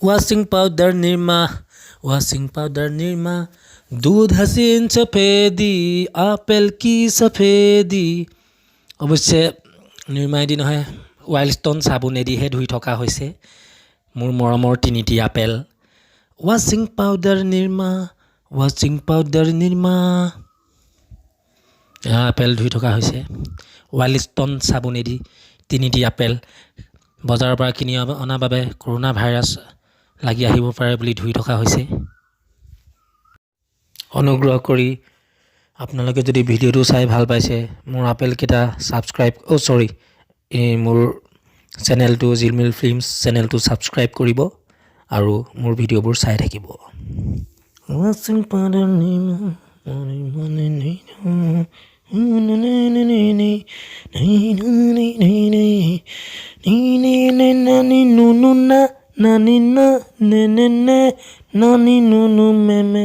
ৱাশ্বিং পাউডাৰ নিৰ্মা, ৱাশ্বিং পাউডাৰ নিৰ্মা, दूध हसीन सफेदी, আপেল কি সফেদি। অৱশ্যে নিৰ্মাইদি নহয়, ৱাইল্ড ষ্ট'ন চাবোনেদিহে ধুই থকা হৈছে মোৰ মৰমৰ তিনিটি আপেল। ৱাশ্বিং পাউডাৰ নিৰ্মা, ৱাশ্বিং পাউডাৰ নিৰ্মা। এয়া আপেল ধুই থকা হৈছে ৱাইল্ড ষ্ট'ন চাবোনেদি। তিনিটি আপেল বজাৰৰ পৰা কিনি অনাৰ বাবে কৰোণা ভাইৰাছ লাগি আহিব পাৰে বুলি ধুই থকা হৈছে। অনুগ্ৰহ কৰি আপোনালোকে যদি ভিডিঅ'টো চাই ভাল পাইছে, মোৰ আপেলকেইটা ছাবস্ক্ৰাইব, অ' চৰি, এই মোৰ চেনেলটো, জিলমিল ফিল্মছ চেনেলটো ছাবস্ক্ৰাইব কৰিব আৰু মোৰ ভিডিঅ'বোৰ চাই থাকিব। ৱাশ্বিং পাউডাৰ নিৰ্মা। নানি নুনু না নানি না নে নে নে নানি নুনু মে মে।